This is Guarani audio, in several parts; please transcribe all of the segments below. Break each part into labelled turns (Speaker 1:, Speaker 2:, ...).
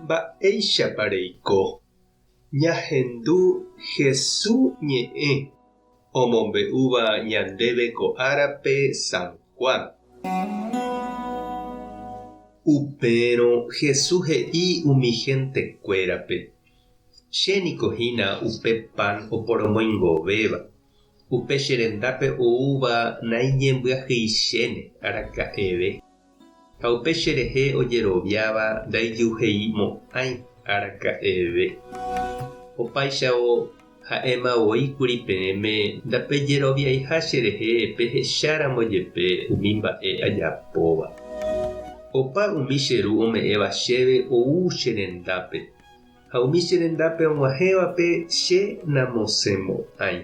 Speaker 1: Mba'éichapa reiko? Ñahendu Hesu ñe'ẽ omombe'úva ñandéve ko árape San Juan. Upérõ Hesu he'i umi hentekuérape, Che niko hína upe pan oporomoingovéva. Upe che rendápe oúva naiñembyahyichéne araka'eve. Ha upe che rehe ojeroviáva ndaijuheimo'ãi araka'eve. Opáichavo, ha'éma voi kuri peẽme ndapejeroviaiha che rehe pehecháramo jepe umi mba'e ajapóva. Opa umi che Ru ome'ẽva chéve ou che rendápe, ha umi che rendápe og̃uahẽvape che namosẽmo'ãi.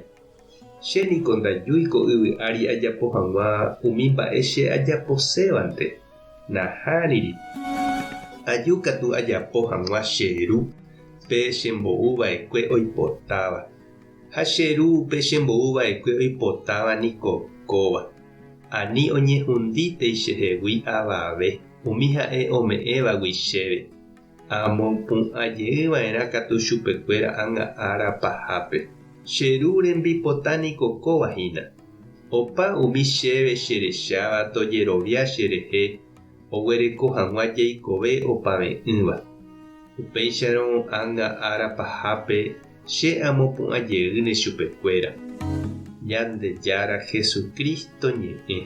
Speaker 1: Che niko ndajúi ko yvy ári ajapo hag̃ua umi mba'e che ajaposévante. Nahániri. Aju katu ajapo hag̃ua che Ru, pe chembou va'ekue oipotáva. Ha che Ru, pe chembou va'ekue oipotáva niko kóva. Ani oñehundítei chehegui avave, umi ha'e ome'ẽvagui chéve. Amopu'ã jey va'erã katu chupekuéra ág̃a ára pahápe. Che Ru rembipota niko kóva hína. Opa umi chéve che recháva tojerovia che rehe oguereko hag̃ua jeikove opave'ỹva. Upéicharõ ág̃a ára pahápe che amopu'ã jeýne chupekuéra. Ñandejára Jesucristo ñe'ẽ.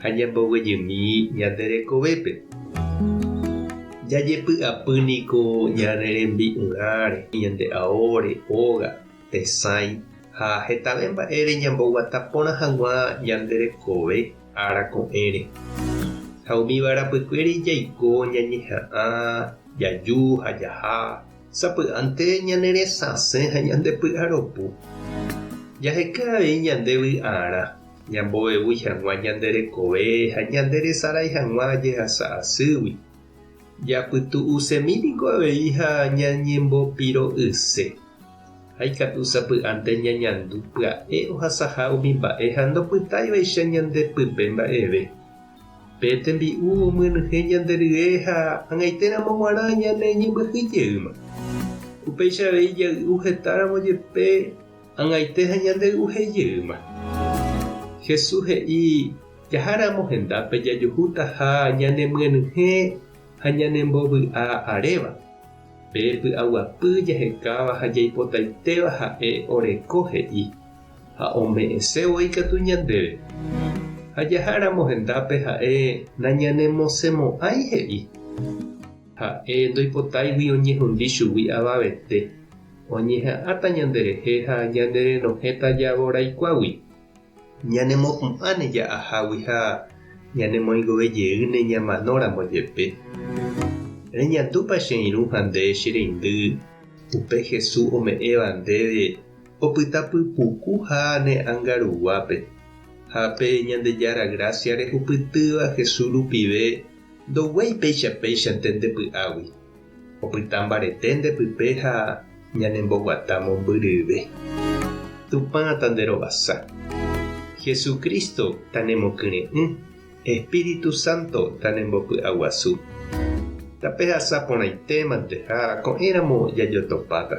Speaker 1: Ha ñamboguejymi ñande rekovépe. Jajepy'apy niko ñane rembi'urãre, ñande aóre, óga, tesãi ha hetave mba'ére ñamboguata porã hag̃ua ñande rekove ára ko'ẽre. Ha umíva rapykuéri jaiko ñañeha'ã, jaju ha jaha, Sapy'ánte ñane resasẽ ha ñande py'aropu. Jaheka avei ñande vy'arã, ñambovevúi hag̃ua ñande rekove ha ñande resarái hag̃ua jehasa asýgui. Japytu'usemi niko avei ha ñañembopiro'yse. Ha ikatu sapy'ánte ñañandu pya'e ohasaha umi mba'e ha ndopytáivaicha ñande pype mba'eve. Pe tembi'u omyenyhẽ ñande rye ha ag̃aitéramo g̃uarã ñane ñembyahýi jeýma. Upéicha avei jay'u hetáramo jepe ag̃aite ha ñande y'uhéi jeýma. Jesús he'i jaháramo hendápe jajuhútaha ñanemyenyhẽ ha ñanembovy'a aréva. Pe py'aguapy jahekáva ha jaipotaitéva ha'e oreko he'i. Ha ome'ẽse voi katu ñandéve. Ha jaháramo hendápe ha'e nañanemosẽmo'ãi he'i. Ha'e ndoipotáigui oñehundi chugui avavete, oñeha'ãta ñanderehe ha ñanerenohẽta javoraikuágui. Ñanemopu'ãne ja'ahágui ha ñanemoingove jeýne ñamanóramo jepe. Reñandúpa che irũ ha nde che reindy upe Jesús ome'ẽva ndéve Opyta pypuku ha ne ánga ruguápe, ha pe Ñandejára grásia rehupytýva Jesús rupive ndoguéi péicha péichante nde py'águi. Opyta mbarete nde pype ha ñanemboguata mombyryve. Tupã tanderovasa. Jesucristo tanemokyre'ỹ, Espíritu Santo tanembopy'aguasu. Tapehasa porãitémante ha ko'ẽramo jajotopáta.